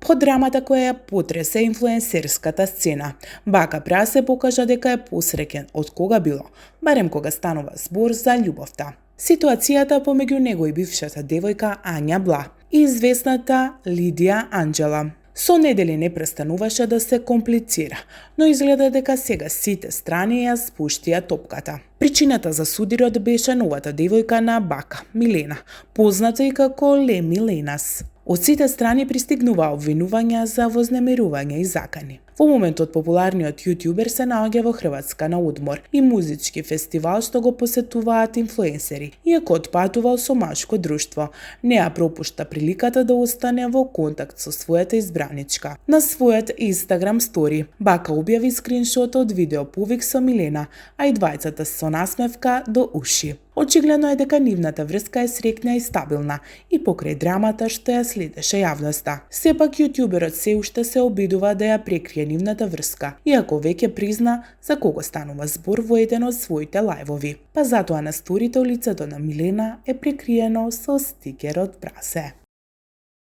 По драмата која ја потресе инфлуенсерската сцена, бака Прасе покажа дека е посреќен од кога било, барем кога станува збор за љубовта. Ситуацијата помеѓу него и бившата девојка Ања Бла и известната Лидија Анџела со недели не престануваше да се комплицира, но изгледа дека сега сите страни ја спуштија топката. Причината за судирот беше новата девојка на бака, Милена, позната и како Ле Миленас. Од сите страни пристигнува обвинувања за вознемирување и закани. Во моментот популарниот јутјубер се наоѓа во Хрватска на одмор и музички фестивал што го посетуваат инфлуенсери. Иако отпатувал со машко друштво, не ја пропушта приликата да остане во контакт со својата избраничка. На својот Инстаграм стори, бака објави скриншот од видео повик со Милена, а и двајцата со насмевка до уши. Очигледно е дека нивната врска е среќна и стабилна и покрај драмата што ја следеше јавноста. Сепак јутјуберот се уште се обидува да ја прекрие нивната врска, иако веќе призна за кого станува збор во еден од своите лајвови. Па затоа на сторите лицето на Милена е прекриено со стикерот прасе.